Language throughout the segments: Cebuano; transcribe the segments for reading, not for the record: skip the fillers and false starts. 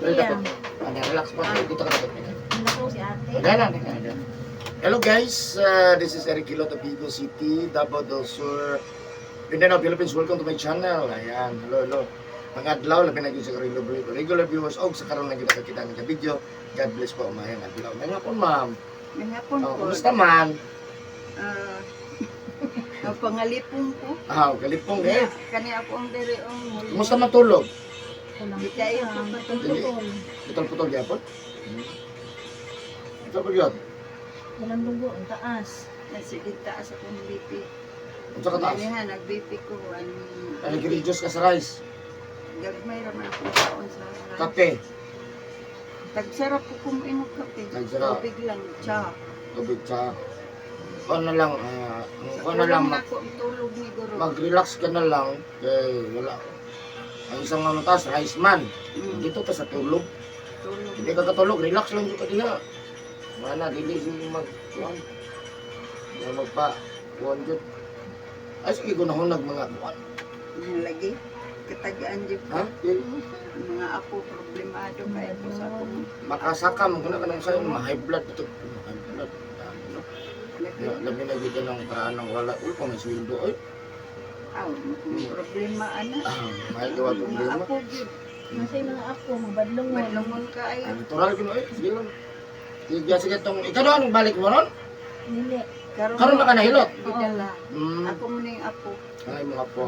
Dili Iya. dapat. Ano, relax po. Dito ka dapat. Nako si ate. Wala na, na. Hello guys, this is Eric Quilot of Vigo City, Davao del Sur, Mindanao, Philippines. Welcome to my channel. Ayan, hello, hello. Mga adlaw, labi na gyud sa regular, regular viewers og sa karon lang kita kakita ng video. God bless po, umayang adlaw. May hapon, ma'am. May hapon Oh, po. kumusta man? Ah, ang pangalipong ko. Ah, galipong eh. Kani ako ang diri ang muli. Kumusta man tulog? Di kayo ko patulog. Putol-putol gyapon? Ito pa yun. Walang dugo, ang taas. Sige, taas akong BP. Unsa ka taas? Kaniha, nag-BP ko. Ang Ay, nag-reduce ka sa rice. Gagmay raman akong kaon sa rice. Kape. Tagsarap ko kuminom kape. Tagsarap. Tubig lang, tsa. Tubig sa. Kuan na lang, Sa kuan na lang, kulang na ako ang tulog ni Guro. Mag-relax ka na lang kay wala ang isang ano taas rice man. Dito ka sa tulog. Tulog. Hindi ka katulog, relax lang jud ka diha. Wala dili si mag kuan. Wala magpa kuan jud. Ay sige gunahon mga kuan. Lagi. Katagaan jud Ha? ko. Mga apo, problemado kaya ko sa akong Makasaka mo kuna kanang sayo mga high blood ito. High blood. Dami, no? lagi. Ya, labi na gyud ng paraan ng wala uy pa may sweldo oy. Aw, problema ana. Ah, may gawa Mga problema. apo gyud. Nasa yung mga apo, mga badlongon. Badlongon ka ay. Ah, natural gyud oy. Sige lang. Sige, sige tong ikaw daw anong balik mo ron? Dili. Karon ba ka nahilot? Gidala. Hmm. Ako man yung apo. Ay, mga po.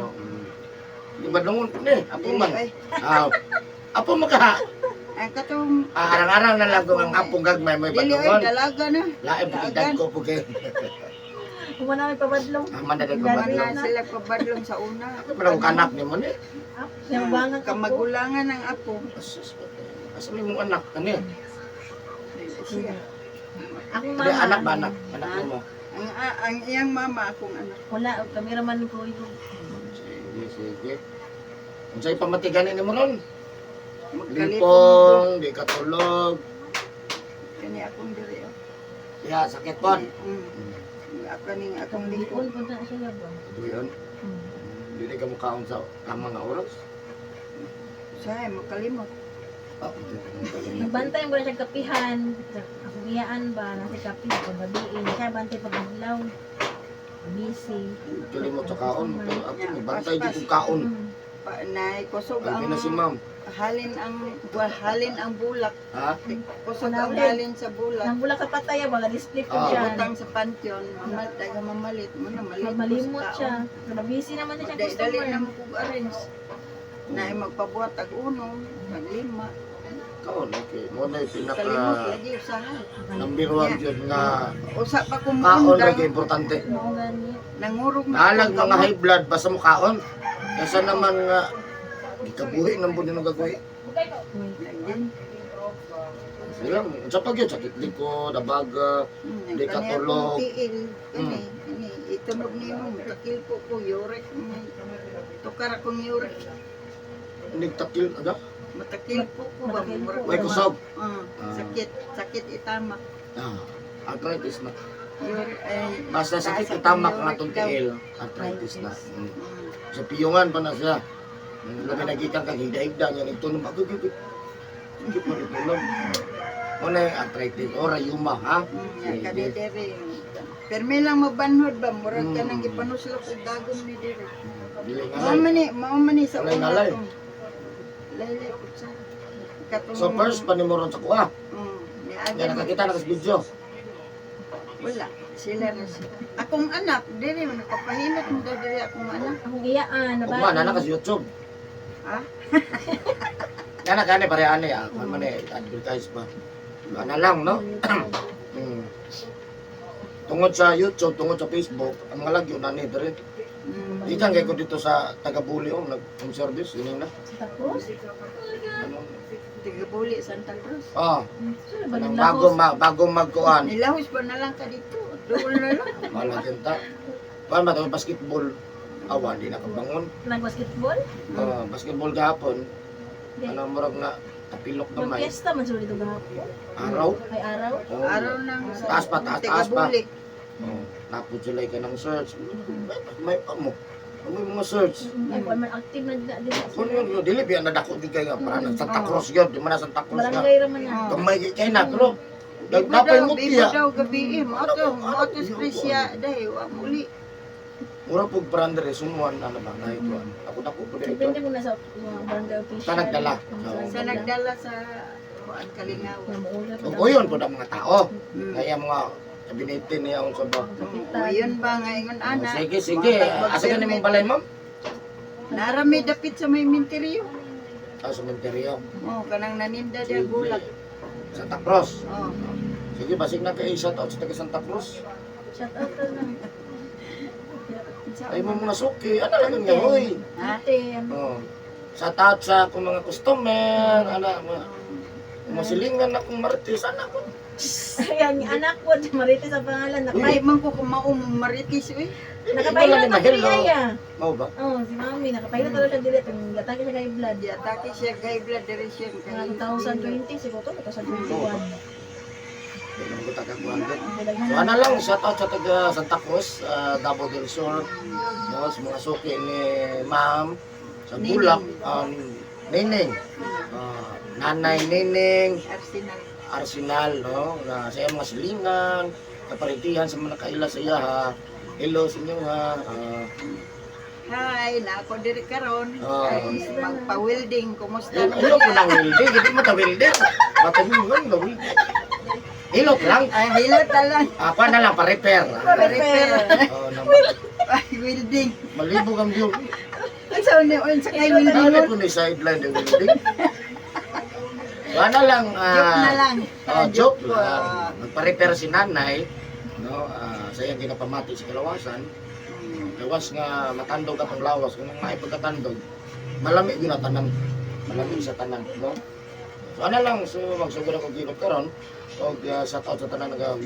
Di ba dungon ni? Apo Dili, man. ay. Ah, apo man ka. Ang katong Ah, arang-arang na lang kung ang apong gagmay may dili ay badungon. dalaga na. Lain po Dalagan. ko po kay. Kung wala may pabadlong. Aman na ko Graduate badlong. Wala sila pabadlong sa una. Ako pala kong anak ni mo ni. Apo, siya bangan apo. Kamagulangan ang apo. Asus, asa may mong anak kani? Siya. Akong Di mama. anak ba anak? Anak mo. Ang iyang mama akong anak. Wala, kameraman ko yung Sige, sige. Unsay pamatigan ni mo ron? Magkalipong. Lipong, di ka tulog. Kani akong diri. Oh. Ya, sakit pon. Ako ning akong likod. Lion po na siya ba? Duyon. Dili ka mukaon sa tama nga oras. Siya makalimot. Ah, di ka mukaon. Nagbantay mo na siya kapihan. Akong iyaan ba, nasa kape, pag gabiin. Siya bantay pag adlaw. Busy. Kalimot sa kaon. Ako, may bantay di kong kaon. Pa, nay kusog Albi ang na si ma'am. halin ang bulak. Ha? Kusog ang Wala. halin sa bulak. Nang bula ka patay, mga display ko Ah. dyan. Butang sa pantheon, mamal taga mamalit mo na malit. Malimot siya. Pero busy naman siya siyang Dali dali customer. na mo kog arrange. Na ay magpabuhat tag uno, tag lima. Kaon, okay. Mo na yung pinaka Kalimot lagi usahay. number one yun nga Usa pa kaon kumuundang, lagi importante. Mao gani. nangurog na Nahalag akong mga kamot. high blood, basta mo kaon. Kaysa naman nga, gikabuhi ng bunin ng gagawin. Uy. Lagi. Sige lang, sa pag yun, sakit likod, abaga, Di ka Kani tulog. akong tiil, kani, kani, itunog nimo, takil po ko, yurek, tukar akong yurek. nigtakil, ano? Matakil po ko ba? Matakil po. May kusog. Ah, sakit, sakit itamak. Ah, arthritis na. Yurek, ay, Basta sakit taas akong itamak nga yurek itong daw. tiil, arthritis na. Sa piyungan pa na siya. Labi nagikan kag higda-higda niya nagtunog. Ako gyud. Sige pa nagtunog. Mo na yung arthritis o rayuma ha. Yan, kani dere. Permi lang mabanhod ba murag ka nang gipanuslok og dagom ni dere. Dili Mao ngalay. man ni, mao man ni sa Alay, una ngalay. tong. Laylay ko sa katong So first panimuron sa kuha. Niagi Nga nakakita na kas video. Wala sila ra siya. Akong anak dere man nagpapahilot mo daw dere akong anak. Akong iyaan, na Ugma na kas YouTube. Ha? Nana kani pare ani ah, kuan man eh advertise ba. Ana lang no. Tungod sa YouTube, tungod sa Facebook, ang mga lagyo na ni dere. Ikan kay ko dito sa taga-Buli oh, nag home service ini na. Santa Cruz? Ano? Tigabuli Santa Cruz. Ah, Sino ba kanang nang bago ma, bago magkuan. Nilahos pa na lang ka dito. Doon na lang. Malagyan ta. Paano ba ito? Basketball. Awa, di nakabangon. Nag-basketball? Ah, basketball gahapon. Di. Ano, murag na tapilok gamay. Mag-fiesta man sila dito gahapon. Araw. Ay araw. Oh. Araw ng Taas pa, taas, taas pa. Tigabuli. Oh, napod sila ka ng search. May pa mo. Ang mga search. Ay, kuan man active na dina dina. Kung yun, yun, dili biya nadako jud kay nga para ng Santa Cruz yun, di man na Santa Cruz nga. Barangay ra man na. Gamay kay kay na pero Bibo napay daw, mo bibo tiya. daw gabi eh. Mo Ano to, ko, mo ano to ko, Krisya dahil wa muli. Mura pug brand resumuan ano ba na ito. Ako dako po dito. Depende mo na sa mga barangay official. Sa nagdala. Kung Oo. Sa nagdala sa kuan Kalingaw. Nga muula pa Ug daw. uyon po ang mga tao. Mm. Kaya mga kabinete niya unsa ba. Kapitan. O yun ba nga ingon ana? Oh, sige, sige. Asa ka nimong balay, ma'am? Narami dapit sa may minteryo. Ah, sementeryo. Oh, kanang naninda dia gulag. Santa Cruz. Oh. Sige, basig na kay shout out sa taga Santa Cruz. Shout out to na. Ay mo muna suki. Ano lang nga hoy. Ha? Ate. Oh. Shout out sa akong mga customer, ana mga masilingan akong marites, ana ko. Ayan, yung anak ko, Marites ang pangalan. Ay man ko kumao maritis uy. Nakapahilo na to hello. niya. Mao ba? Oh, si Mami, nakapahilo talaga siya dili. Itong gatake siya kay blood. Di atake siya kay blood diri siya kay. Mga 2020 siguro to, 2021. Di naman ko taga-kuhan din. Daghan So ana lang, shout out sa taga Santa Cruz, Davao del Sur. No, sa mga suki ni Ma'am sa Bulak, Nining. Nanay Nining, Arsenal. Arsenal, no? Na sa iyang mga silingan, kaparitihan sa mga nakaila sa iya ha. Hello sa inyo ha. Hi, na ako diri karon. Oh. Ay magpa-welding kumusta Hello, hello po ng welding, hindi mo ta welding. Bata mo yun, na welding. Hilot lang. Ay hilot na lang. Ako na lang, pa-repair. Pa-repair. Oh, naman. Ay welding. Malibog ang view. Ang sa ni unsa kay welding? Ano po ni sideline ng welding? So, ano lang, Joke na lang. Oh, joke po. lang. Magpa-repair si nanay, no, sa iyang ginapamati sa kalawasan. Gawas nga matandog atong lawas kung may pagkatandog, malami gyud na tanan. Malami sa tanan, no? So ano lang, so magsugod ako gilot karon og shout out sa tanan nga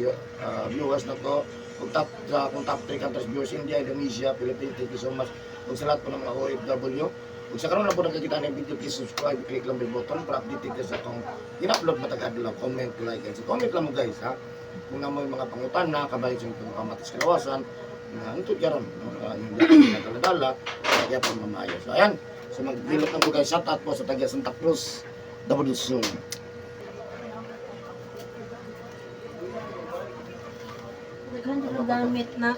viewers nako ug top sa akong top 3 countries viewers, India, Indonesia, Philippines. Thank you so much ug sa lahat po ng mga OFW. Ug sa karon lang po nagkakita ng video, please subscribe, click lang bell button para updated ka sa akong gina-upload matag adlaw. Comment, like, and so comment lang mo guys ha. Kung na mo yung mga pangutan na kabayo sa itong pamatis kalawasan na antod karon no, yung dala-dala kaya po mamayo. So ayan, so magbilot lang ko guys, shout out po sa taga Santa Cruz, Davao del Sur. Daghan siya gamit na.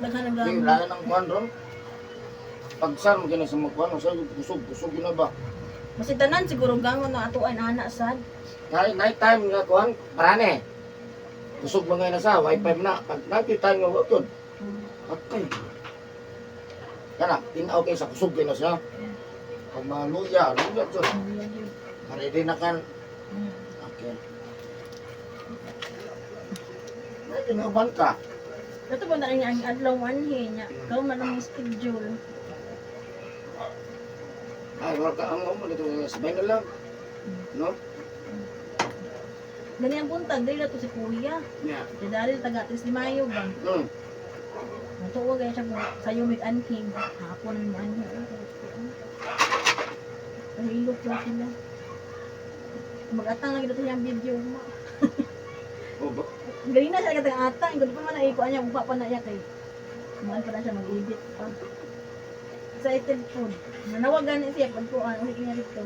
Daghan ang Hindi, gamit. wala na ng kuhan ron. Pagsan mo gina sa mga kuhan, sa kusog, kusog yun na ba? Basta tanan siguro gangon na atuan ana sad. Night, night time nga kuhan, parane. Kusog mga na sa, wifi mo na. Pag night time nga wakod, atay. Kana, tinaw kayo sa kusog yun na siya. Pag maluya, luya dyan. Ready na kan. Okay. Ay, tinaban ka. Dato ba na ang adlaw anhi niya? Kaw man ang schedule. Ay, wala ka ang mo dito sabay na lang. No? Gani ang buntag dili na to si kuya. Yeah. Di dali taga 3 de Mayo ba. Natuwa gaya siya kung sayo mig anhing. Hapon na mo anhing. Pahilot daw sila. Mag-atang lagi dito siyang video mo. Oh, ba? Galing na siya katang atang. Hindi pa man na ikuan niya. Upa pa na iya kay. Maan pa na siya mag-edit pa. Excited po. Nanawagan na siya pagkuan. Ulit niya dito.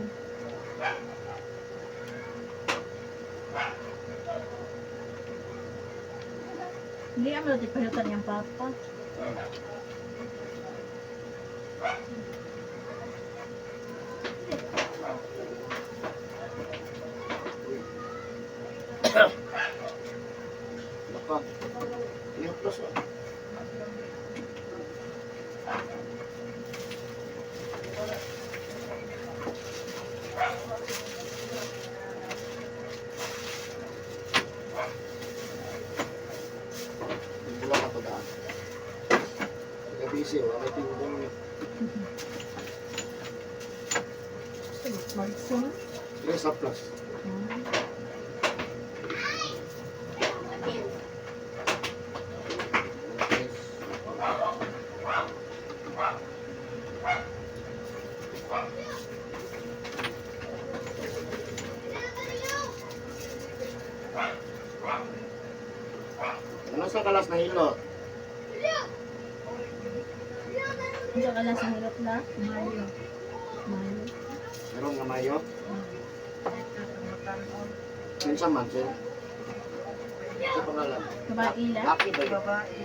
Hindi naman natin pahilutan niyang papa. Naka. Iyo plus ah. Wala ka pa daan. Sige, busy. Wala may tingkong niya. Mag-zoom. Sige, sa plus. Ano sa kalas na hilo? Unsa ka lang sa hirot la? Mayo. Mayo. Meron nga mayo. Kinsa man sir? Sa pangalan. Babae la. Laki ba yun? Babae.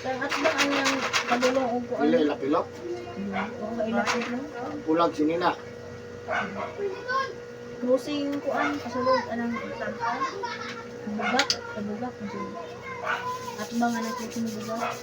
Ang atbang ang yang padulong og kuan. Dili lapilok. Oo, kailapit lang. Pulag si Nina. Cruising kuan kasulod anang bugak, bugak atbang anang cruising bugak.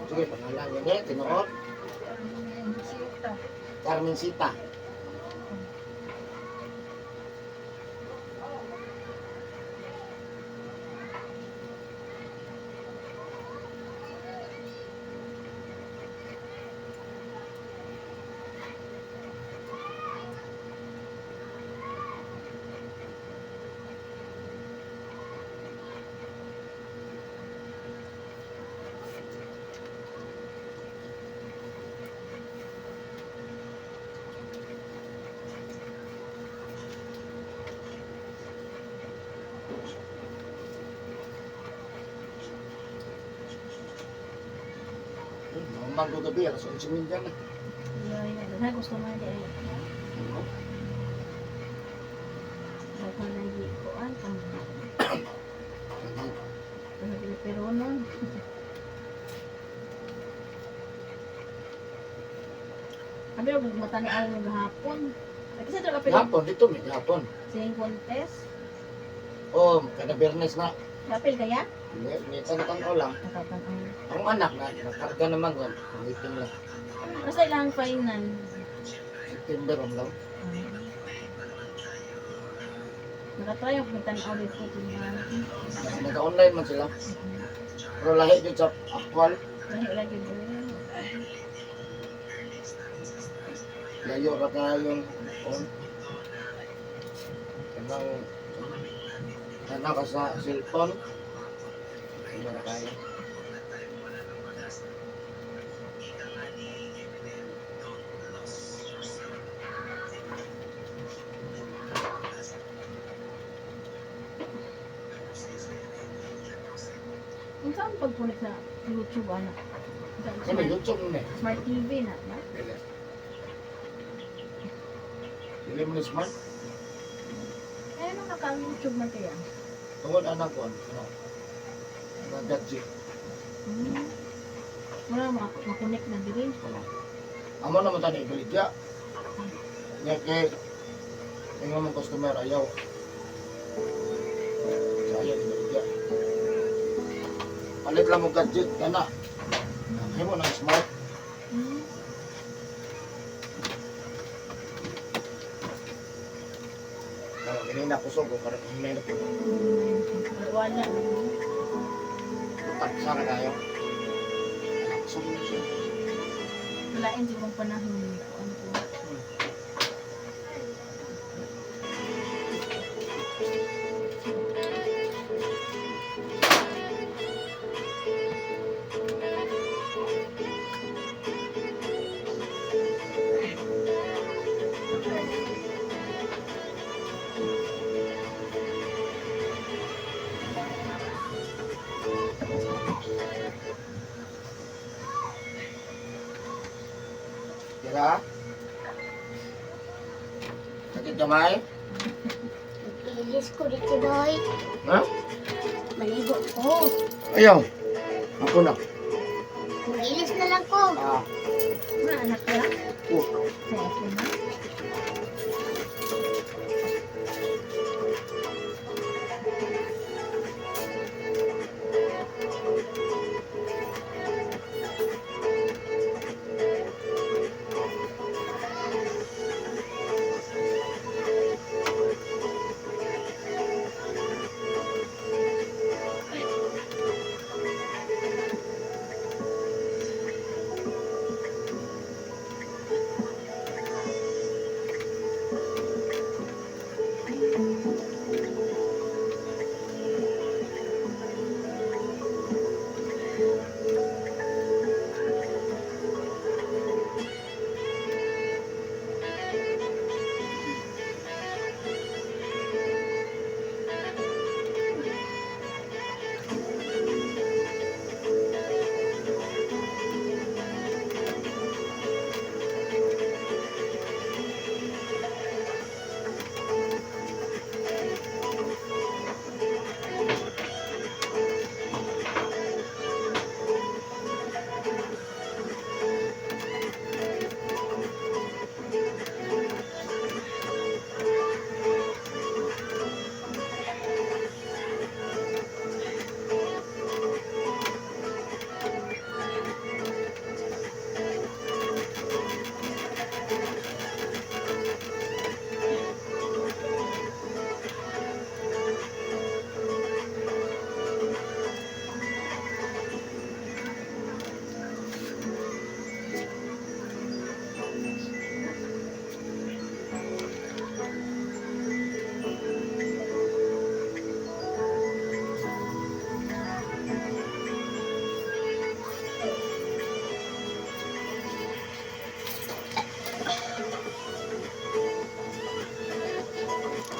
Sige, pangalan niya niya, tinuod. Sita. Carmencita. Bago gabi, alas 11:30 na. Yeah, yeah. Daghan customer di ay. Ano? Daghan lagi kuan kang pero nun. Abi og matanaw mo gahapon. Ay kasi talaga pero Gapon, dito may gapon. sing contest. Oh, kada Biyernes na. Kapil kaya? May tanong lang. Nakatanaw. Ang anak na, nakarga naman yan. Meeting lang. Basta ilang final. September ang lang. Nakatry og magtanaw dito kung Nag-online man sila. Pero lahi yun sa actual. Lahi lagi bro. Layo ra kayong on. Kanang kana ka sa cellphone. Layo ra kayo. Unsa ang pag-connect sa YouTube ana? Unsa ang Kani smart, YouTube ni. smart TV na ba? Dili. Dili mo ni smart. Ay ano ka YouTube man kaya? Tungod anak ko ano. Mga gadget. Wala makonect na diri. Ano. Amo naman tani ibaligya. Nya kay ingon mong customer ayaw. Sa ayaw ibaligya. Palit lang mo gadget kana. Himo nang smart. Ano, ganina kusog ko para hinay na po. Wala. Taksa na kayo. Anak, kusog na siya. Walain siguro ang panahon. Ano ko. Tira. Sakit gamay? Ilis ko dito, Doy. Ha? Maligo ko. Ayaw. Ako na. Mag-ilis na lang ko. Ah. Wala anak ka? Oh, Sa ako na.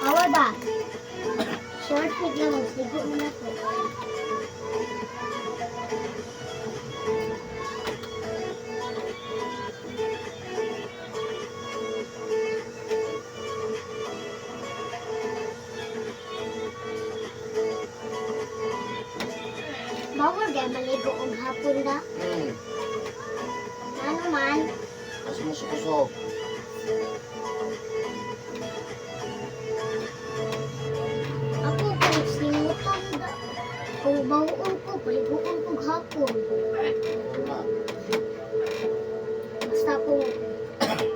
Awa ba? Short pic lang, magsigo mo na ko. Bawal gay maligo og hapon da. Ano man? Kasi mo sukusog. Ako kung simutan da. Kung bawon ko, paliguon ko hapon. Wala. Basta kung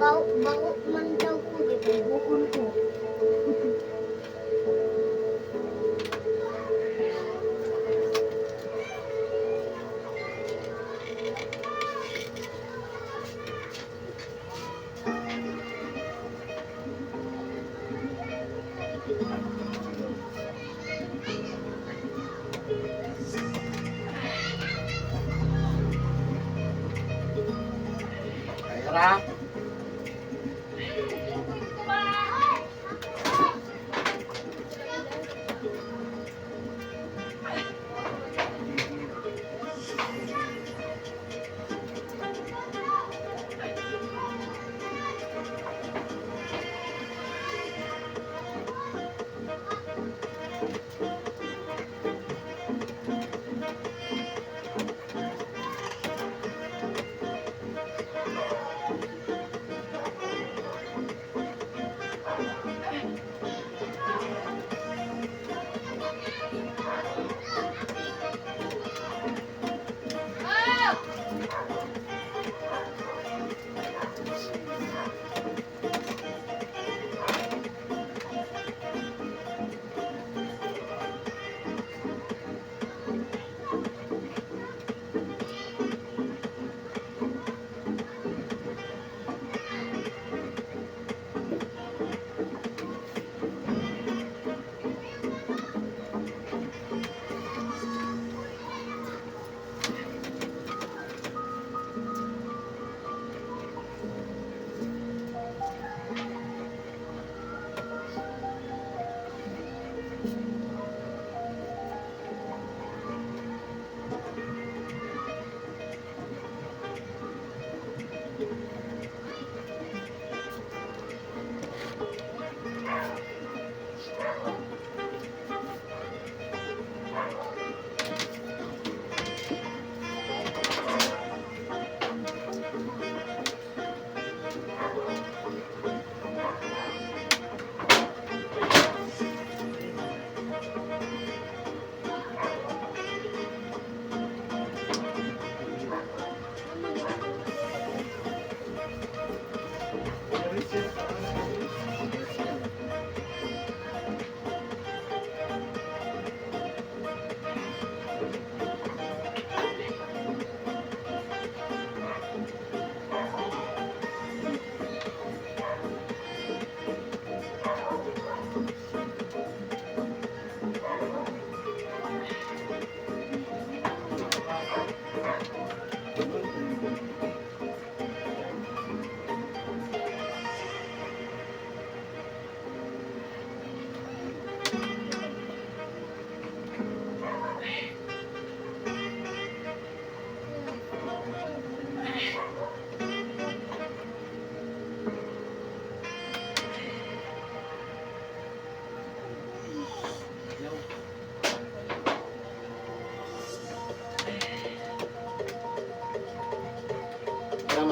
bao, bao man daw ko, di paliguon ko. Ay, ra.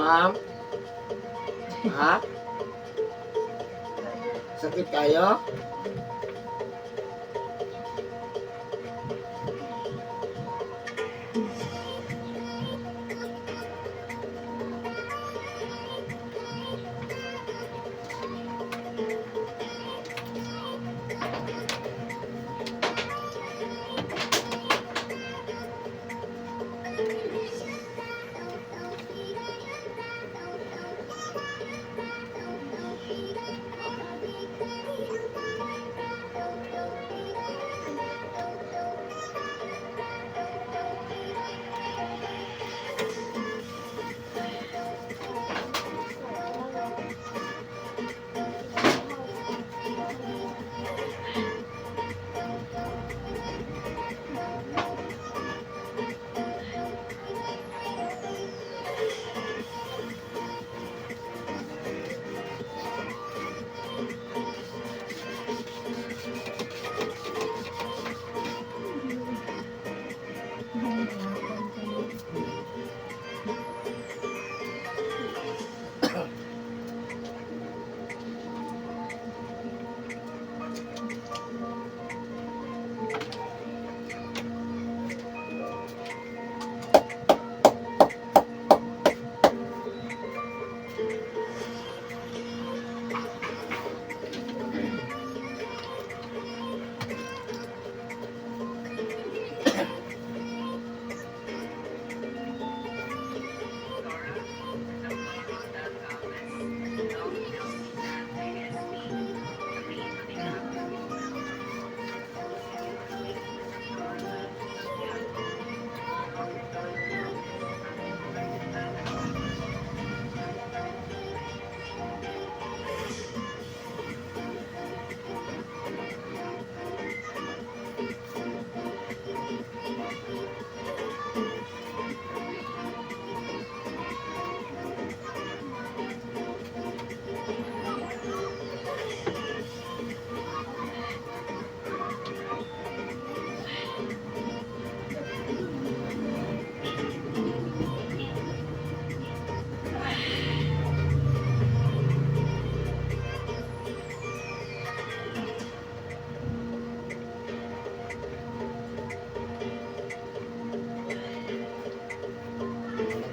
ma'am? Ha? Sakit kayo?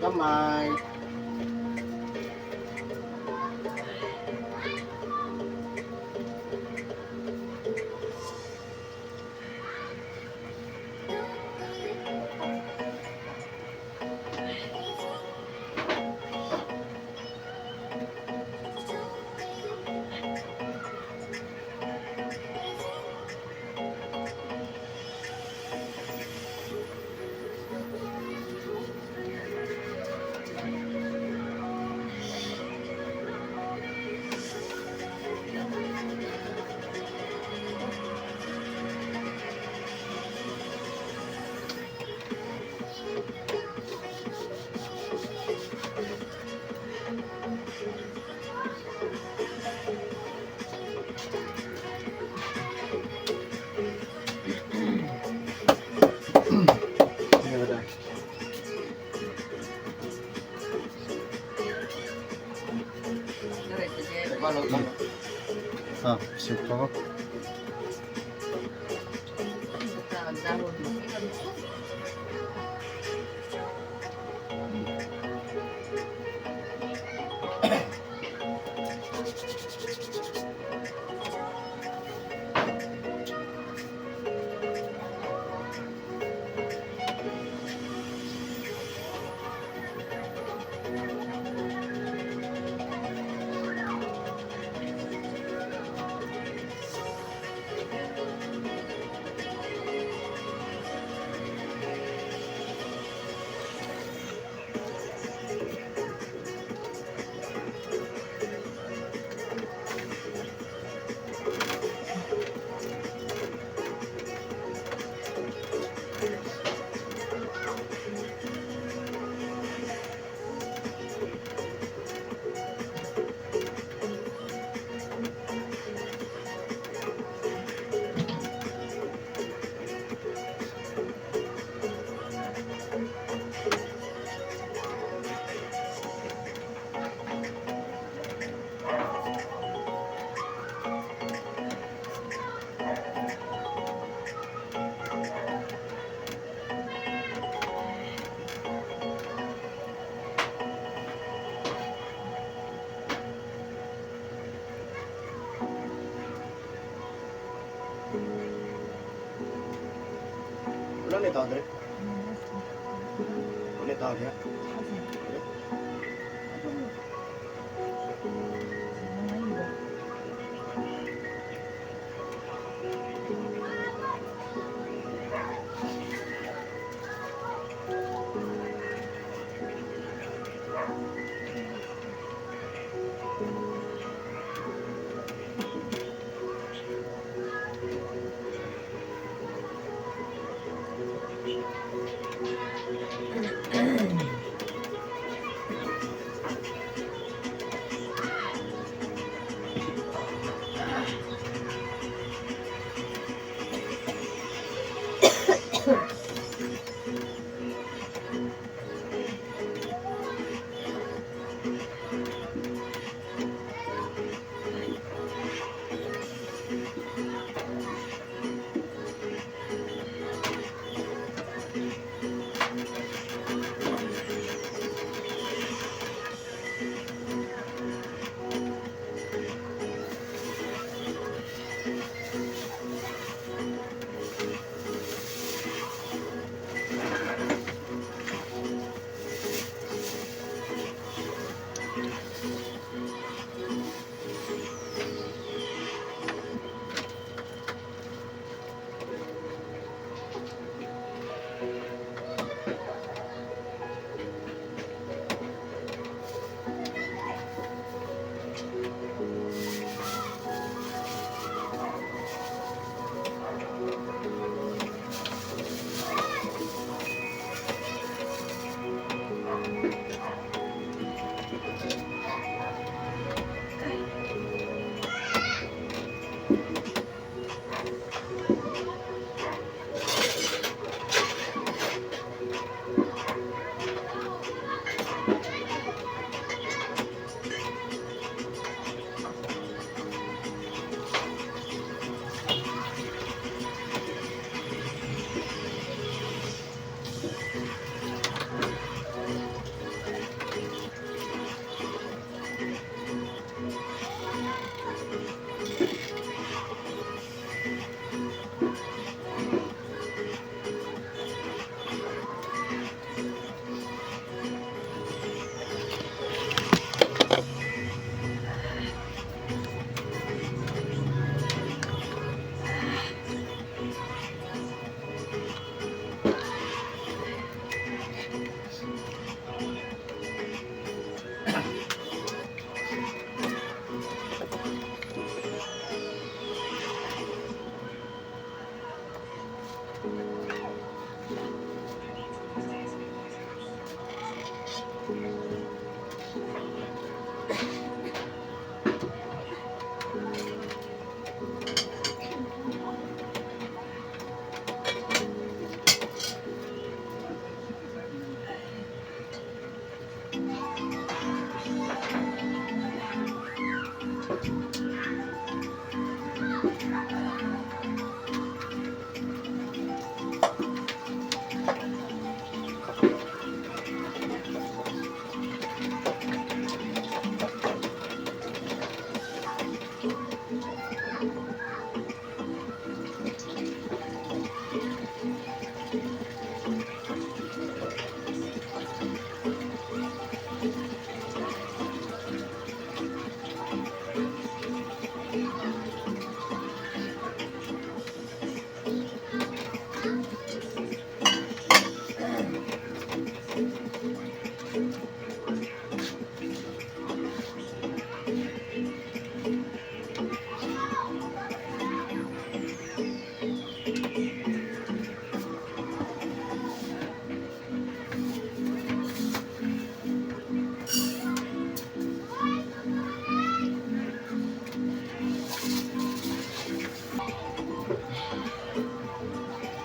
Kamay. Diretso siya. Paano, paano? Ah, sip ako. Dahon. Ano ito, Andre? Ano ito, Andre?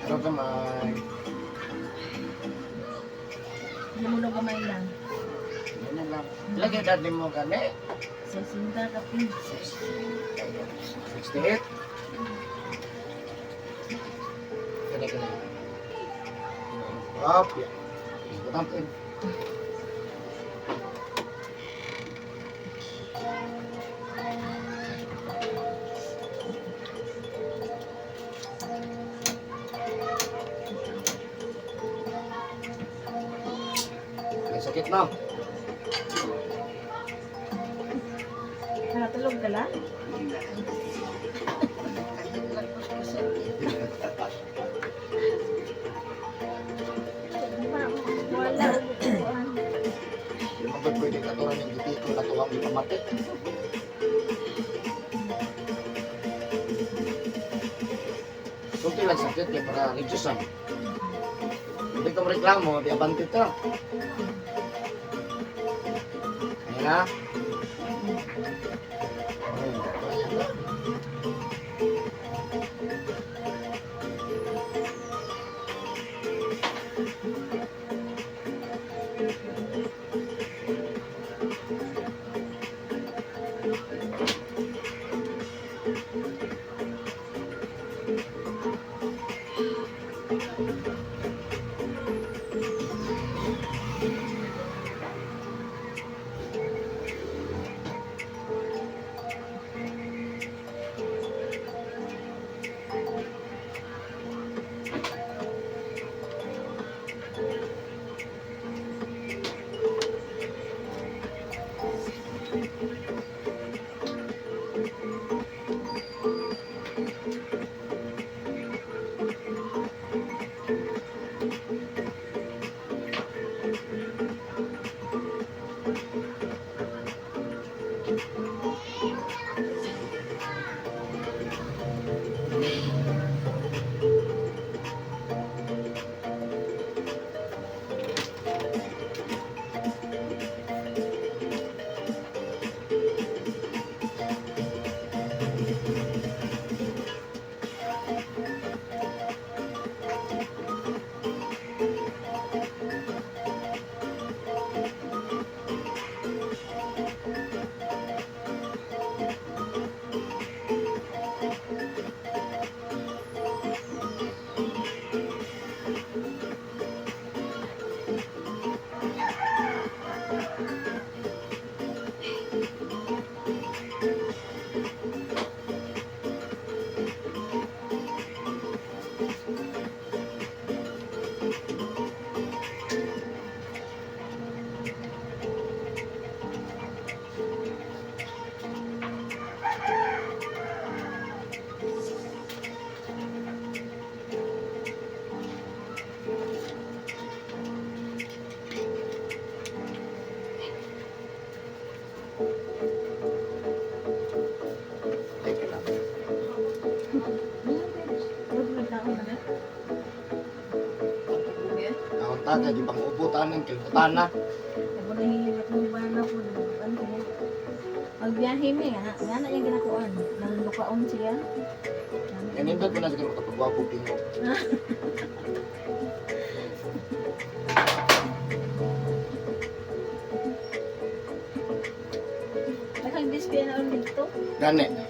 Pero kamay. Lumunog gamay lang. Ganyan lang. Lagay edad mo gani. Sa sinta kapin. 68. Kani kani. Up, ya. Butang. Sakit na. Nakatulog ka lang? Kahit lagos ko sakit. Wala. Kuan. Yung mga pwede katuran yung gipiko katuwang gipamati. Sulti lang sakit kaya para reduce ang. Hindi ka reklamo, di abante ta. Ayan na. Ayan na. Teka lang. Huwag na. Taon ta, kaya di pang upo tanan, kilimutan na. Ako nahihilot mo ba na po? Ano ko? Magbiyahe mi, ha? Nga na yung ginakuan. Nang lukaon siya. Ganindot ko na siguro kapagwapo tingo. Nakag-display na ulit dito. Gani.